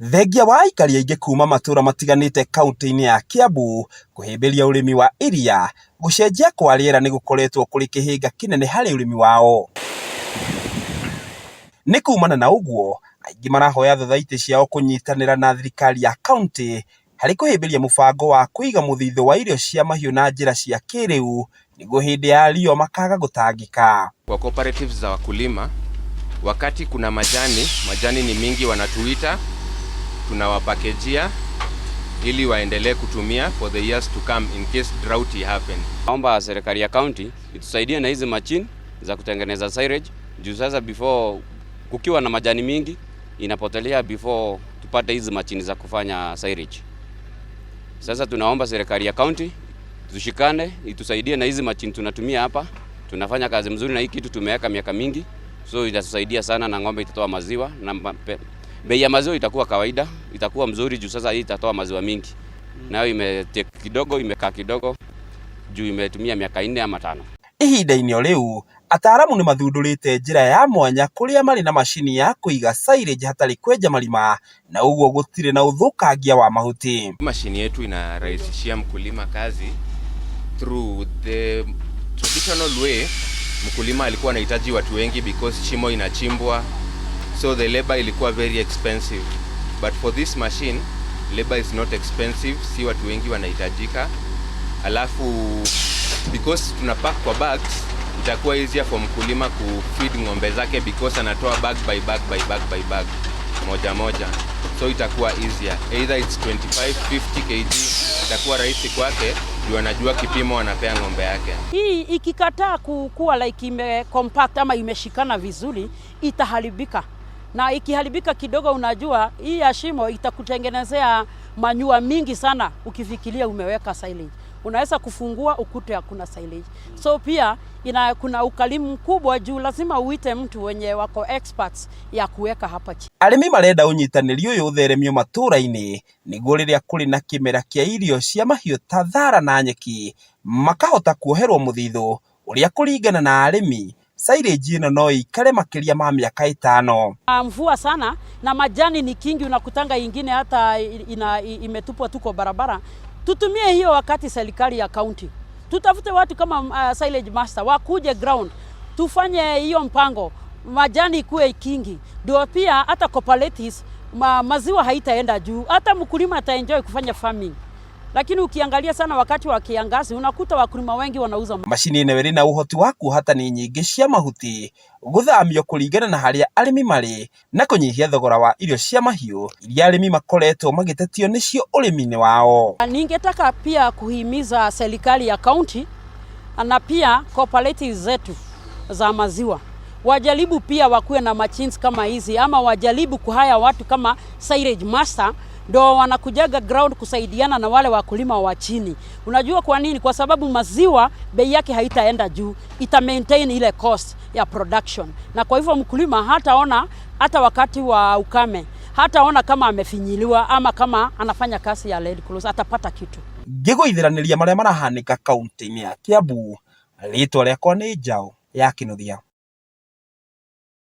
Thengia wa aikari aingĩ kuma matũra matiganĩte kauntĩ-inĩ ya Kiambu kũhĩmbĩria ũrĩmi wa iria, gũcenjia kwa rĩera nĩ gũkoretwo kũrĩ kĩhĩnga kĩnene harĩ ũrĩmi wao. Nĩ kumana na ũguo, aingĩ marahoya thothaitĩ ciao kũnyitanĩra na thirikari ya kauntĩ harĩ kũhĩmbĩria mũbango wa kũiga mũthithũ wa irio cia mahiũ na njĩra cia kĩrĩu nĩguo hĩndĩ ya riũa makaga gũtangĩka. Kwa cooperatives za wakulima, wakati kuna majani, majani ni mingi, wanatuita tunawapakejia ili waendelee kutumia for the years to come in case drought happen. Naomba serikali ya county itusaidie na hizi machine za kutengeneza silage juu sasa before kukiwa na majani mingi inapotelea before tupate hizi machine za kufanya silage. Sasa tunaomba serikali ya county tushikane, itusaidie na hizi machine tunatumia hapa. Tunafanya kazi mzuri na hii kitu tumeweka miaka mingi, so itatusaidia sana na ng'ombe itatoa maziwa na bei ya maziwa itakuwa kawaida, itakuwa mzuri juu sasa hii itatoa maziwa mingi. Nayo ime kidogo imekaa kidogo juu imetumia miaka 4 ama 5. Ihinda-inĩ o rĩu, ataaramu nĩ mathundũrĩte njĩra ya mwanya kũrĩa marĩ na macini ya kũiga silage hatarĩ kwenja marima na ũguo gũtirĩ na ũthũkangia wa mahuti. Mashini yetu inarahisishia mkulima kazi. Through the traditional way, mkulima alikuwa anahitaji watu wengi because shimo inachimbwa, so the labor ilikuwa very expensive, but for this machine labor is not expensive, si watu wengi wanahitajika. Alafu because tuna pack kwa bags, itakuwa easier for mkulima kufeed ng'ombe zake because anatoa bag by bag by bag by bag, moja moja, so itakuwa easier. Either it's 25 50 kg, itakuwa rahisi kwake juu anajua kipimo anapea ng'ombe yake. Hii ikikataa kuwa like ime compact ama imeshikana vizuri, itaharibika, na ikiharibika kidogo, unajua hii ya shimo itakutengenezea manure mingi sana. Ukifikiria umeweka silage, unaweza kufungua ukute hakuna silage. So pia kuna ukalimu mkubwa juu lazima uite mtu wenye wako experts ya kuweka hapa chini. Arĩmi marenda ũnyitanĩri ũyũ ũtheremio matũra-inĩ nĩguo rĩrĩa kũrĩ na kĩmera kĩa irio cia mahiũ ta thara na nyeki makahota kuoherwo mũthithũ ũrĩa kũringana na arĩmi silage ĩno no ĩikare makĩria ma mĩaka 5. Mvua sana na majani ni kingi, unakutanga ingine hata imetupwa tu kwa barabara. Tutumie hiyo wakati serikali ya county, tutafute watu kama silage master wakuje ground, tufanye hiyo mpango, majani ikuwe kingi, ndio pia hata cooperatives maziwa haitaenda juu, hata mkulima ataenjoy kufanya farming. Lakini ukiangalia sana wakati wa kiangazi unakuta wakulima wengi wanauza. Macini ĩno ĩrĩ na ũhoti wa kuoha tani nyingĩ cia mahuti gũthamio kũringana na harĩa arĩmi marĩ na kũnyihia thogora wa irio cia mahiũ iria arĩmi makoretwo magĩtetio nĩcio ũrĩmi-inĩ wao. Ningetaka pia kuhimiza serikali ya county na pia cooperatives zetu za maziwa wajaribu pia wakuwe na machines kama hizi, ama wajaribu kuhire watu kama silage master ndo wanakujaga ground kusaidiana na wale wakulima wa chini. Unajua kwa nini? Kwa sababu maziwa bei yake haitaenda juu, ita maintain ile cost ya production, na kwa hivyo mkulima hataona hata wakati wa ukame hataona kama amefinyiliwa ama kama anafanya kazi ya Red Cross, atapata kitu. Ngĩgũithĩranĩria marĩa marahanĩka kaunti-inĩ ya Kiambu, rĩtwa rĩakwa nĩ Njaũ ya Kĩnuthia.